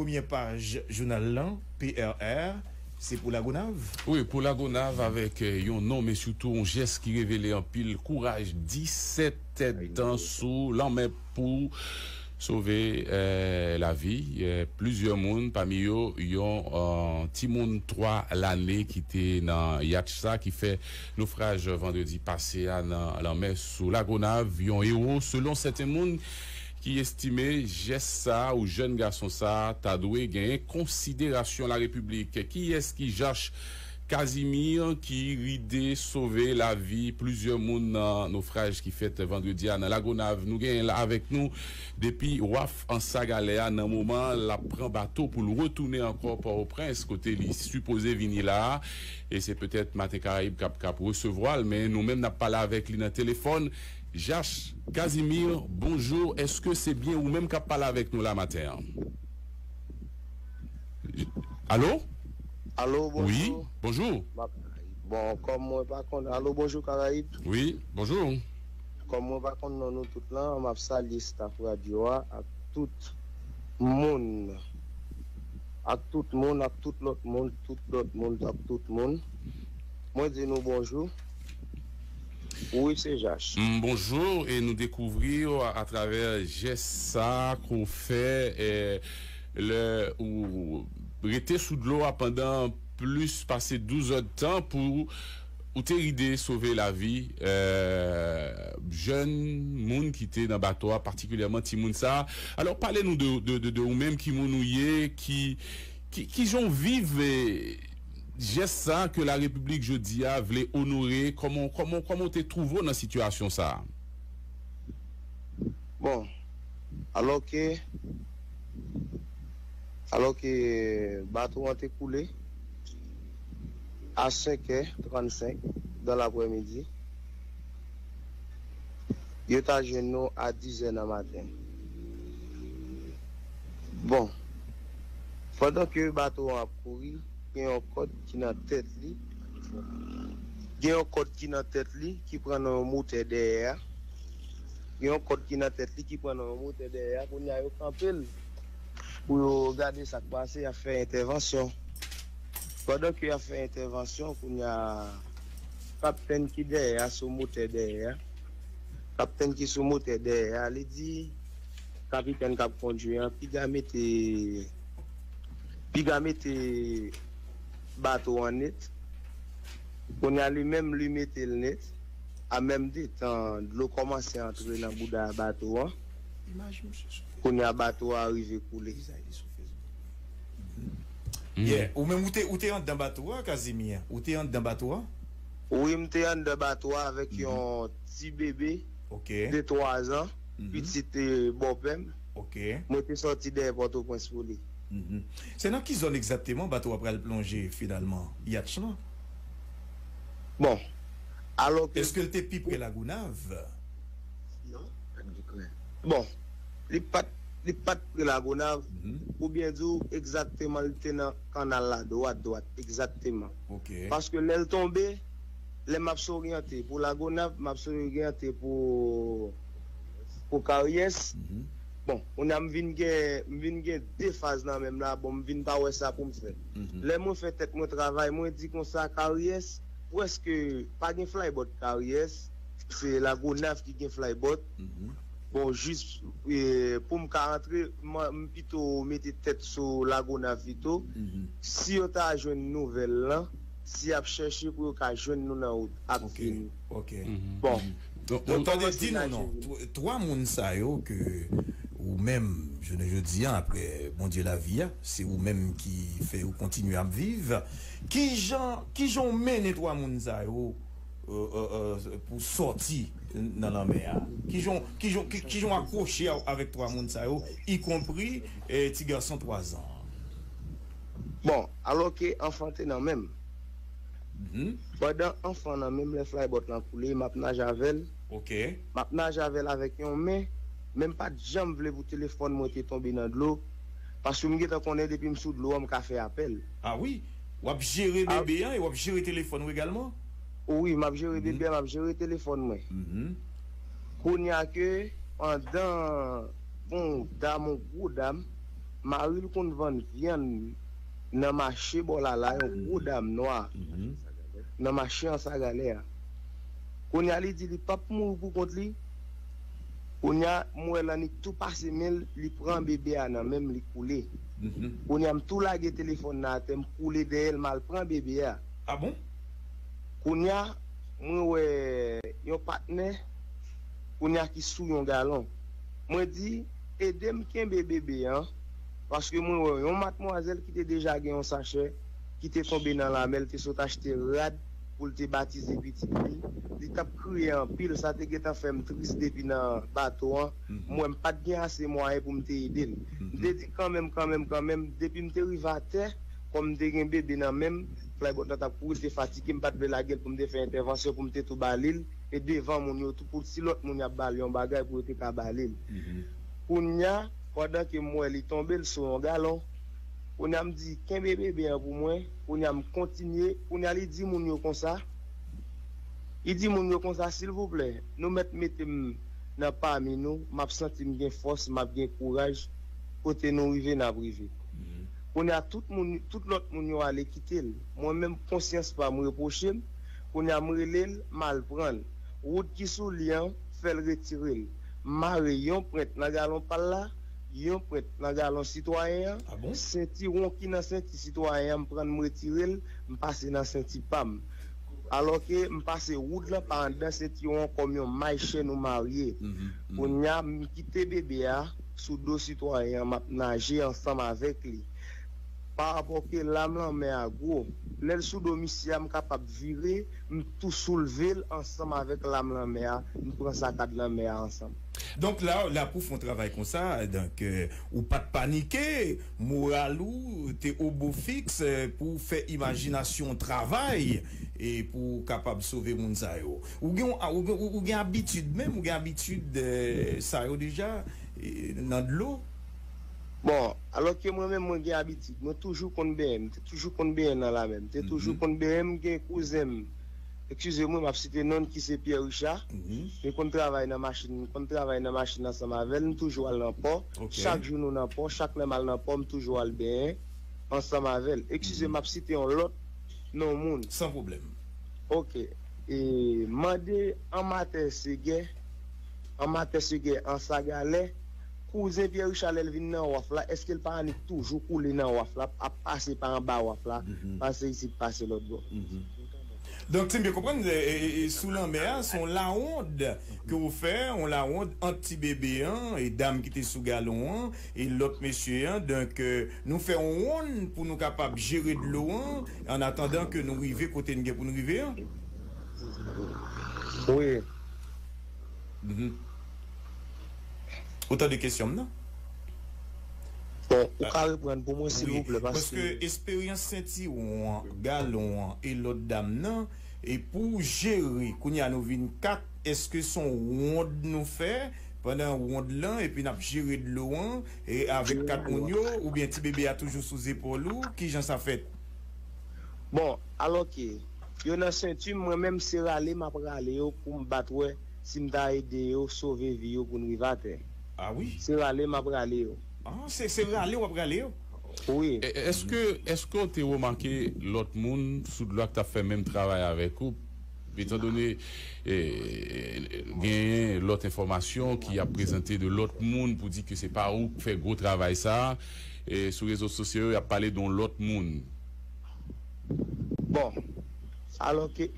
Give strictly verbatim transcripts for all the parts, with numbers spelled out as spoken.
Premyè paj jounal lan, P R R, se pou Lagonav. Wi, pou Lagonav avèk, eh, yon non, men sitou yon jès ki revele anpil kouraj, disèt tèt tan sou lanmè pou sove, eh, lavi, eh, plizyè moun, pami yo yon, eh, timoun twa lane ki te nan yatch sa ki fè nofraj vandredi pase a nan lanmè sou Lagonav, yon ewo selon sèten moun ki estime jès sa ou jèn gason sa ta dwe genyen konsiderasyon larepiblik. Kiyès ki Jach Casimir ki ride sove lavi plizyè moun nan nofraj ki fèt vandredi a nan Lagonav? Nou genyen la avèk nou depi waf Ansagalè a nan moman l ap pran bato pou l retounen ankò Pòtoprens kote li sipoze vini la a. E se petèt Maten Karayib k ap, k ap resevwa l, men nou menm n ap pale avèk li nan telefòn. Jach Casimir, bonjou. Èske se byen ou menm k ap pale avèk nou la maten an? Alo? Alo, bonjou. Wi, bonjou. M ap, bon, kòm mwen pa konn, alo, bonjou, Karayib. Wi, bonjou. Kòm mwen pa konn non nou tout lan, m ap salye staf radyo a ak tout moun, ak tout moun, ak tout lòt moun, tout lòt moun, ak tout moun. Mwen di nou bonjou. Wi, se Jach. Mm, bonjou, e nou dekouvri w a, atravè jès sa k ou fè, eh, lè ou rete sou dlo a pandan plis pase douz èdtan pou ou te ride sove lavi, eh, jèn moun ki te nan bato a, patikilyèman timoun sa a. Alò, pale nou de, de, de, de ou menm, ki moun ou ye, ki, ki, ki jan w viv, eh, jès sa ke Larepiblik jodi a vle onore, kòman, kòman, kòman w te twouve w nan sitiyasyon sa a? Bon, alò ke, alò ke bato an te koule a senk è trannsenk dan laprèmidi, yo ta jwenn nou a diz è nan maten. Bon, pandan ke bato an ap kouri, gen yon kòd ki nan tèt li. Gen yon kòd ki nan tèt li ki pran nan yon motè dèyè a. Gen yon kòd ki nan tèt li ki pran nan yon motè dèyè a. Kounye a, yo kanpe l pou yo gade sa k pase, y ap fè entèvansyon. Pandan ke y ap fè entèvansyon, kounye a, kaptèn ki dèyè a, sou motè dèyè a, kaptèn ki sou motè dèyè a, li di kapitèn k ap kondui an, piga mete, piga mete bato an net. Kounye a, li menm, li mete l net. An menm de tan, dlo kòmanse antre nan bouda bato an. Kounye a, bato a rive koule. Yeah. Ou menm, ou te, ou te anndan bato a, Casimir? Ou te anndan bato a? Wi, m te anndan bato a avèk yon ti bebe de twa zan, pitit, eh, bòpè m. Mwen te sòti dèyè Pòtoprens pou li. Se nan ki zòn egzakteman bato a pral plonje finalman, yatch lan? Bon, alò ke... Èske l te pi pre Lagonav? Non, pa t gen kren. Bon, li pa t, li pa t pre Lagonav, pou byen di w, egzakteman, li te nan kanal la, dwat, dwat, egzakteman. Paske lè l tonbe, lè m ap soryante pou Lagonav, m ap soryante pou, pou Karyès. Bon, kounye a m vin gen, m vin gen de faz nan menm la, bon, m vin pa wè sa pou m fè. Lè mwen fè tèt mwen travay, mwen di konsa, Karyès, prèske pa gen flybòt Karyès, se Lagonav ki gen flybòt. Bon, jis, eh, pou m ka antre, m, m pito mete tèt sou Lagonav pito. Si yo ta jwenn nouvèl lan, si y ap chèche pou yo ka jwenn nou nan wout ak vini. Bon. Donk, donk, tande, di nou non. Tw-, twa moun sa yo ke ou menm, jounen jodi a, apre Bondye lavi a, se ou menm ki fè yo kontinye ap viv. Ki jan, ki jan w mennen twa moun sa yo, euh, euh, euh, pou sòti nan lanmè a? Ki jan, ki jan, ki, ki jan w akwoche a, avèk twa moun sa yo, ikonpri, eh, ti gason twa zan an? Bon, alò ke anfan te nan men m. Pandan anfan nan men m, lè flybòt lan koule, m ap naje avè l. M ap naje avè l avèk yon men, men m pa t janm vle pou telefòn mwen te tonbe nan dlo, paske m gentan konnen depi m sou dlo a, m ka fè apèl. Ah wi? W ap jere bebe an e w ap jere telefòn ou egalman? Wi, m ap jere bebe an, m ap jere telefòn mwen. Kounye a ke, pandan yon dam, yon gwo dam, Mari l konn vann vyann nan mache bò Lala, yon gwo dam nwa, nan mache Ansagalè a. Kounye a, li di li p ap mouri pou kont li. Kounye a, m wè Lannik tou pase men l, li pran bebe a nan men m, li koule. Kounye a, m tou lage telefòn nan atè, m koule dèyè l, m al pran bebe a. Ah bon? Kounye a, mwen wè yon patnè, kounye a ki sou yon galon. Mwen di, ede m kenbe bebe an, paske mwen wè yon matmwazèl ki te deja gen yon sachè, ki te tonbe nan lamè, l te sot achte rad pou l te batize pitit li. Li t ap kriye anpil, sa te gentan fè m tris depi nan bato an. M wè m pa t gen ase mwayen pou m te ede l. M te di kanmenm, kanmenm, kanmenm, depi m te rive atè, kòm m te gen bebe nan men m, flaybòt la t ap kouri, l te fatige, m pa t vle lage l pou m te fè entèvansyon, pou m te tou ba li l, e devan moun yo tou, pou si lòt moun y ap ba l yon bagay, pou yo te ka ba li l. Kounye a, pandan ke m wè li tonbe, l sou yon galon, kounye a m di, kenbe bebe an pou mwen, kounye a m kontinye, kounye a li di moun yo konsa, li di moun yo konsa, silvouplè, nou mèt mete m nan pami nou, m ap santi m gen fòs, m ap gen kouraj, kote nou rive, n ap rive. Kounye a, tout moun, tout lòt moun yo ale kite l. Mwen menm, konsyans pa m repwoche m. Kounye a, m rele l, m al pran l. Woud ki sou li an, fè l retire l. M mare yon pwent nan galon pa l la, yon pwent nan galon sitwayen an, sentiwon ki nan senti sitwayen an, m pran l, m retire l, m pase nan senti pa m. Alòke m pase woud lan pa anndan sentiwon an kòm yon may chèn ou marye. Kounye a, m kite bebe a sou do sitwayen an, m ap naje ansanm avèk li. Parapò ke lam lanmè a gwo, lè l sou do misye a, m kapab vire, m tou soulve l ansanm avèk lam lanmè a, m pran sakad lanmè a ansanm. Donk la, la pou fè yon travay konsa, donk, euh, ou pa t panike, moral ou te obo fiks, euh, pou fè imajinasyon travay e pou w kapab sove moun sa yo. Ou gen, ou, ou, ou gen abitid menm, ou gen abitid, euh, sa yo deja, euh, nan dlo? Bon, alòske mwen menm, mwen gen abitid. Mwen toujou konn benyen. M te toujou konn benyen nan lamè. M te toujou konn benyen. M gen kouzen m, eskize mwen, m ap site non l ki se Pierre Richard. Li konn travay nan machin, m konn travay nan machin ansanm avè l. M toujou al nan pò. Chak jou nou nan pò, chak lè m al nan pò, m toujou al benyen ansanm avè l. Eskize, m ap site yon lòt non moun. San pwoblèm. Ok. E, mande Anmatè Segè, Anmatè Segè Ansagalè, kouzen Pierre Richard lè l vin nan waf la, èske l pa annik toujou koule nan waf la, ap pase pa anba waf la, pase isit, pase lòt bò? Donk, si m byen konprann, e, e, e, sou lanmè a, se yon lawond ke w fè, yon lawond ant ti bebe an e dam ki te sou galon an, e lòt mesye an. Donk, euh, nou fè yon wonn pou nou kapab jere dlo an, an atandan ke nou rive kote n gen pou n rive an. Wi. Mhm. Ou tande kesyon m nan? Bon, ou ka reprann pou mwen, silvouplè, paske. Paske esperyans sentiwon an, galon an e lòt dam nan, e pou jere, kounye a nou vin kat, èske se yon wonn nou fè pandan wonn lan, epi n ap jere dlo an, e avèk kat moun yo, oubyen ti bebe a toujou sou zepòl ou? Kijan sa fèt? Bon, alòke, yo nan senti m, mwen menm se rale m ap rale yo pou m bat wè si m ta ede yo sove vi yo pou n rive atè. Ah wi? Se rale m ap rale yo. Ah, se, se rale w ap rale yo? Wi. Èske, èske w te remake lòt moun sou dlo a k t ap fè menm travay avèk ou? Etandone, eh, genyen lòt enfòmasyon ki ap prezante de lòt moun pou di ke se pa ou k fè gwo travay sa a, eh, sou rezo sosyo yo, y ap pale de yon lòt moun. Bon, alòke.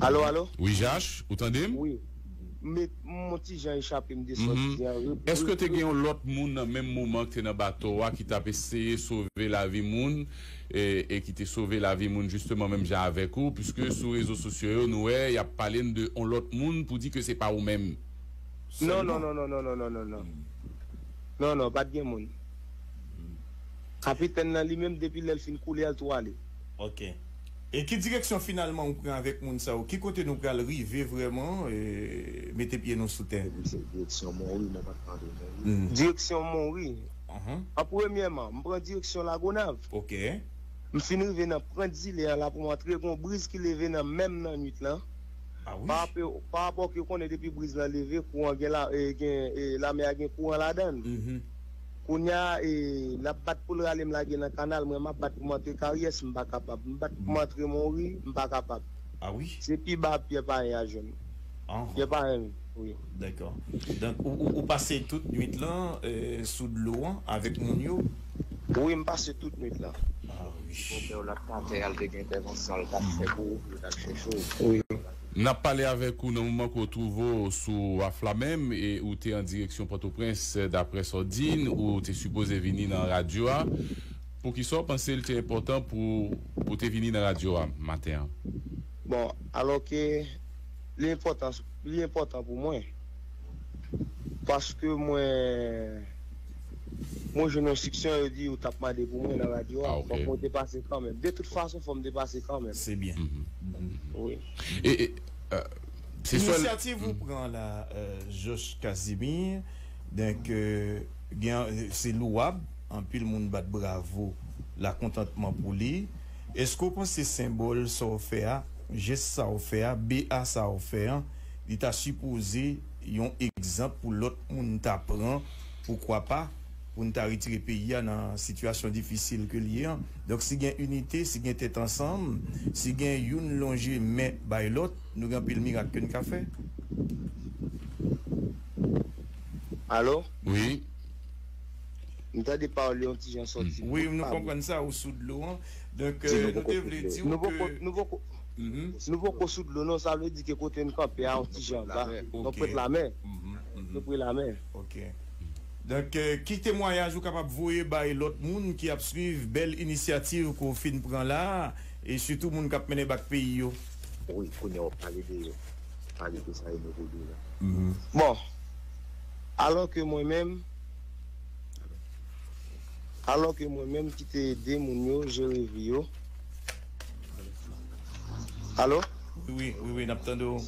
Alo, alo? Wi, Jach, ou tande m? Wi. M, m yon ti jan echape m de sòti an. Èske te gen yon lòt moun nan menm moman ki te nan bato a ki t ap eseye sove lavi moun e, e ki te sove lavi moun jisteman menm jan avèk ou? Piske sou rezo sosyo yo, nou wè y ap pale n de yon lòt moun pou di ke se pa ou menm. Non, non, non, non, non, non, non, non, non. Non, non, pa t gen moun. Kapitèn nan li menm, depi lè l fin koule a, l tou ale. Ok. E ki direksyon finalman ou pran avèk moun sa yo? Ki kote nou pral rive vrèman, e, mete pye nou sou tè? Direksyon Monri, mwen pa t tande Monri. Direksyon Monri. An premyèman, m pran direksyon Lagonav. Ok. M fin rive nan pwent zile an la pou m antre, gon briz ki leve nan menm nan nwit lan. Ah wi. Pa rapò, pa rapò ke w konnen depi briz lan leve, kouran gen la, e, gen, e, lamè a gen kouran ladan l. Mhm. Kounye a, e, l ap bat pou l rale m lage nan kanal, mwen m ap bat pou m antre Karyès, m pa kapab. M bat pou m antre Monri, m pa kapab. Ah wi. Se pi ba Pyè Payen a jwenn. Ah. Pyè Payen, wi. Dakò. Donk, ou, ou, ou pase tout nwit lan, e, sou dlo an avèk moun yo? Wi, m pase tout nwit lan. Ah wi. Bon, pè w la t atè, al te gen entèvansyon, al t ap fè pou ou, yo t al chèche w. Wi. N ap pale avèk ou nan moman ke w twouve w sou waf la menm e ou te an direksyon Pòtoprens, daprè sa w di n, ou te sipoze vini nan radyo a. Poukisa w panse l te enpòtan pou, pou w te vini nan radyo a maten an? Bon, alò ke li enpòtan, li enpòtan pou mwen. Paske mwen, mwen jwenn yon enstriksyon, yo di yo t ap mande pou mwen nan radyo a. Ah, ok. Fòk mwen te pase kanmenm. De tout fason, fòk mwen te pase kanmenm. Se byen. Mhm. Wi. E, e, e, se sèl Inisyativ ou pran la, e, Josh Casimir, donk, e, gen, se lwab, anpil moun bat bravo, lakontantman pou li. Èske w panse senbòl sa w fè a, jès sa w fè a, B A sa w fè a, li ta sipoze yon egzanp pou lòt moun ta pran, poukwa pa, pou n ta retire peyi a nan sitiyasyon difisil ke l ye an? Donk, si gen inite, si gen tèt ansanm, si gen youn lonje men bay lòt, nou gen anpil mirak ke n ka fè. Alo? Wi. M tande pawòl yo yon ti jan sòti. Wi, nou konprann sa, ou sou dlo an. Donk, e, nou te vle di w ke nou poko, nou poko, nou poko sou dlo non, sa vle di ke kote n kanpe a yon ti jan ba. Ok. Nou pre lamè. Nou pre lamè. Ok. Donk, e, ki temwayaj ou kapab voye bay lòt moun ki ap swiv bèl inisyativ ke w fin pran la a, e sitou moun k ap mennen bak peyi yo? Wi, kounye a w ap pale de, pale de sa yo nou vle la. Mhm. Bon, alò ke mwen menm, alò ke mwen menm ki te ede moun yo jere vi yo. Alo? Wi, wi, wi, wi, n ap tande w.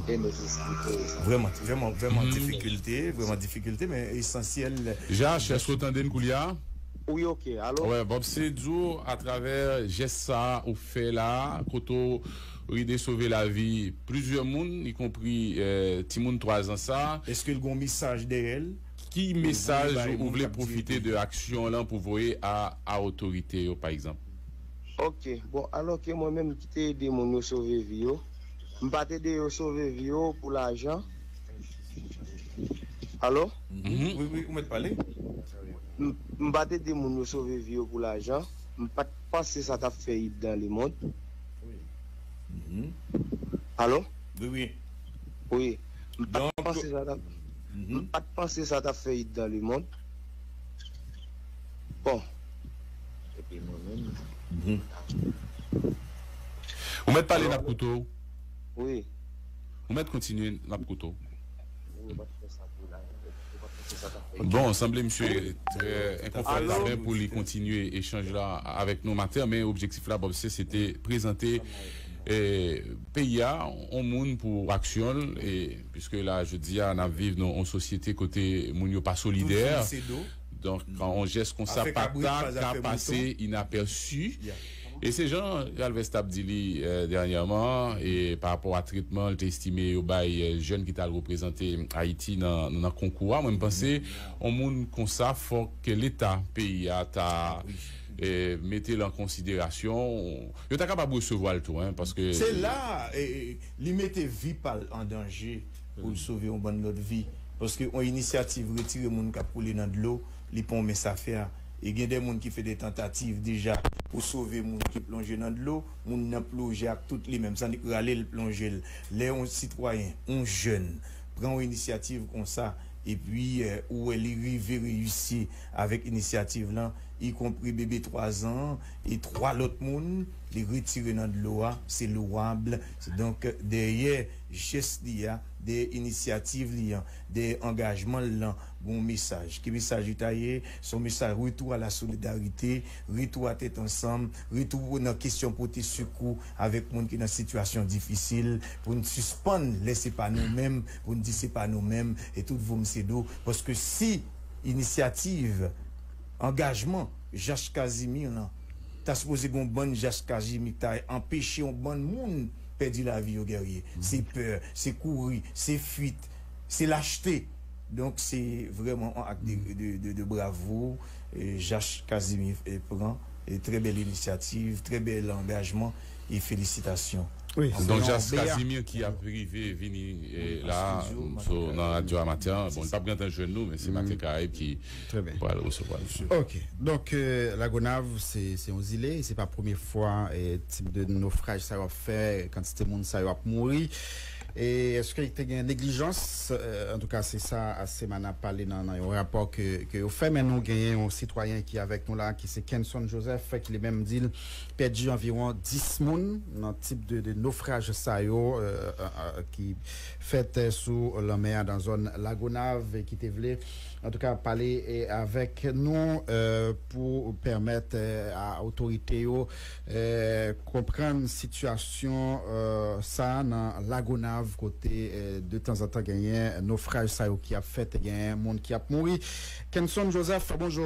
Vrèman, vrèman, vrèman difikilte, vrèman difikilte, men esansyèl. Jash, èske w tande n koulye a? Wi, ok, alo? Wè, Bob Seydou, atravè jès sa a ou fè la a, kote w ride sove lavi plizyè moun, ikonpri, e, timoun twa zan sa a. Èske l gen yon mesaj dèyè l? Ki mesaj ou vle pwofite de aksyon lan pou voye a, a otorite yo, pa egzanp? Ok, bon, alò ke mwen menm ki te ede moun yo sove vi yo, m pa t ede yo sove vi yo pou lajan. Alo? Mhm. Wi, wi, ou mèt pale. M, m pa t ede moun yo sove vi yo pou lajan. M pa t panse sa t ap fè it dans le monde. Mhm. Alo? Wi, wi. Wi. M pa t panse sa t ap, m pa t panse sa t ap fè it dans le monde. Bon. Epi mwen menm. Mhm. Ou mèt pale, n ap koute w. Wi. Ou mèt kontinye, n ap koute w. Bon, sanble misye trè enkonfòtab pou li kontinye echanj la avèk nou maten, men objektif la, Bob, se, se te prezante, e, peyi a, yon moun pou aksyon l, e, piske la, jodi a, n ap viv nan yon sosyete kote moun yo pa solidè. Donk, yon jès konsa pa ta ka pase inapèsi. E se jan Alves t ap di li, e, dènyèman, e pa rapò a tretman l te estime yo bay, e, jèn ki t al reprezante Ayiti nan, nan konkou a. Mwen, m panse, yon moun konsa, fòk ke Leta peyi a ta, e, mete l an konsiderasyon. Yo ta kapab resevwa l tou, en, paske se la, e, e, li mete vi pa l an danje pou l sove yon bann lòt vi. Paske yon inisyativ retire moun k ap koule nan dlo, li pa yon mens afè. E gen de moun ki fè de tantativ deja pou sove moun ki plonje nan dlo, moun nan plonje ak tout li menm, sa nik rale l plonje l. Lè yon sitwayen, yon jèn, pran yon inisyativ konsa, epi, e, ou wè li rive reyisi avèk inisyativ lan, ikonpri bebe twa zan an, e twa lòt moun, li retire nan dlo a, se lowab. Donk, dèyè jès li a, dèyè inisyativ li an, dèyè angajman l lan, gon mesaj. Ki mesaj li ta ye? Se yon mesaj retour à la solidarité, retour à tèt ansanm, retour nan kesyon pote sekou avèk moun ki nan sitiyasyon difisil, pou n sispann lè se pa nou menm, pou n di se pa nou menm, e tout voum se do, paske si inisyativ, angajman Jash Casimir lan, ta sipoze gen yon bann Jash Casimir ki ta anpeche yon bann moun pèdi lavi yo, Guerrier. Se pè, se kouri, se fuit, se lachte. Donk, se vrèman yon ak de, de, de, de bravo. E, Jach Casimir, e, pran, e, trè bèl inisyativ, trè bèl angajman, e felisitasyon. Wi, Donk, Jas Casimir ki ap rive vini, e, la, so, nan radyo a maten an. Bon, li p ap gen tan jwenn nou, men se Maten Karayib ki Trè byen. Pral resevwa l. Ok. Donk, euh, Lagonav, se se yon zile, se pa premye fwa, e, tip de nofraj sa yo ap fè, kantite moun sa yo ap mouri. E èske te gen neglijans? Euh, antouka, se sa Assemana ap pale nan, nan yon rapò ke, ke yo fè, men nou genyen yon sitwayen ki avèk nou la, ki se Kenson Joseph, ki li menm di l pèdi anviwon dis moun nan tip de, de nofraj sa yo, euh, euh, euh, ki fèt, euh, sou lanmè a nan zòn Lagonav, e ki te vle, antouka, pale, e, avèk nou, euh, pou pèmèt, euh, a otorite yo, euh, konprann sitiyasyon, euh, sa a nan Lagonav, kote, euh, de tanzantan genyen nofraj sa yo ki ap fèt, genyen moun ki ap mouri. Kenson Joseph, bonjou.